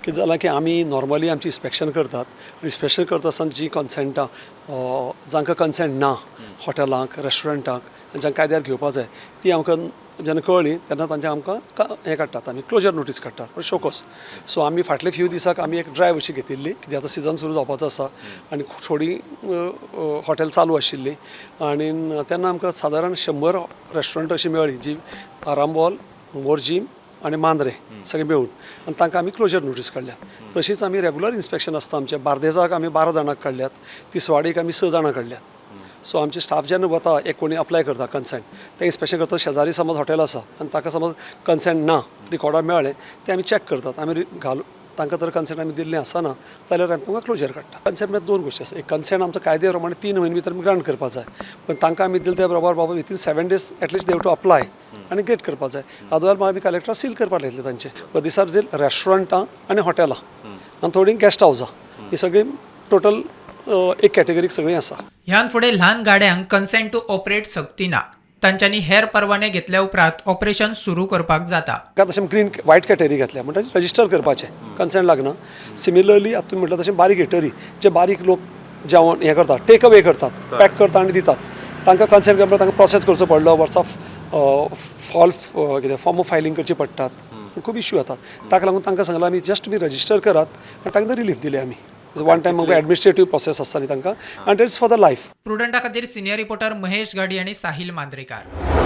कितें जालां की आमी नॉर्मली आमची इन्स्पेक्शन करतात. इन्स्पेक्शन करता आसतना जी कन्सेंटां, जांकां कन्सेंट ना हॉटेलांक, रेस्टॉरंटांक, जांकां कायद्यार घेवपा जाय, ती आमकां जेन्ना कळ्ळी तेन्ना तांचे आमकां हें काडटात, आमी क्लोजर नोटीस काडटात, शोकोस. सो आमी फाटले फ्यू दिसाक आमी एक ड्रायव अशी घेतिल्ली, कित्याक आतां सिजन सुरू जावपाचो आसा आनी थोडीं हॉटेल चालू आशिल्लीं. आनी तेन्ना आमकां सादारण 100 रेस्टॉरंट अशीं मेळ्ळीं जी आरांबोल, मोरजीम आनी मांद्रे सगळें मेळून, आनी तांकां आमी क्लोजर नोटीस काडल्या. तशीच आमी रेगुलर इन्स्पेक्शन आसता आमचें. बार्देजाक आमी 12 जाणांक काडल्यात, तिसवाडीक आमी स जाणां काडल्यात. सो आमचे स्टाफ जेन्ना वता, एक कोणी अप्लाय करता कन्सेंट, तें इन्स्पेक्शन करता. शेजारी समज हॉटेल आसा आनी ताका समज कन्सेंट ना, रिकॉर्डार मेळ्ळें, तें आमी चॅक करतात. आमी घालून तांकां जर कन्सेंट आमी दिल्लें आसना जाल्यार आमी तांकां क्लोजर काडटा. कन्सेंट म्हळ्यार दोन गोश्टी आसा. एक, कन्सेंट आमचो कायदे प्रमाणे 3 म्हयने भितर आमी ग्रांट करपाक जाय, पण तांकां आमी दिले त्या बरोबर बाबा within 7 days at least they've to apply आनी गेट करपाक जाय. अदरवायज मागीर आमी कलेक्टर सील करपाक लायतले तांचे. बट these are जे रेस्टॉरंटां आनी हॉटेलां आनी थोडीं गेस्ट हावजां, ही सगळीं टोटल एक कॅटेगरीक सगळीं आसा. ह्यान फुडें ल्हान गाड्यांक कन्सेंट टू ऑपरेट सक्ती ना. तांच्यांनी हेर परवाने घेतल्या उपरांत ऑपरेशन सुरू करपाक जाता. का तशें ग्रीन वायट कॅटेगरी घातल्या म्हणटकीर रजिस्टर करपाचें, कन्सेंट लागना. सिमिलरली आतां तुमी म्हटलें तशें बारीक इटरी, जे बारीक लोक जेवण हें करतात, टेक अवे करतात, पॅक करता आनी दितात, तांकां कन्सेंट करपाक तांकां प्रोसेस करचो पडलो, वर्सा फॉल कितें फॉर्म ऑफ फायलींग करची पडटात, खूब इश्यू येतात. ताका लागून तांकां सांगलां आमी, जस्ट तुमी रजिस्टर करात आनी तांकां रिलीफ दिले आमी. वन टायम एडमिनिस्ट्रेटीव प्रोसेस आसता न्ही तांकां, आनी it's for the life. प्रुडंटा खातीर सिनियर रिपोर्टर महेश गाडी आणि साहिल मांद्रेकार.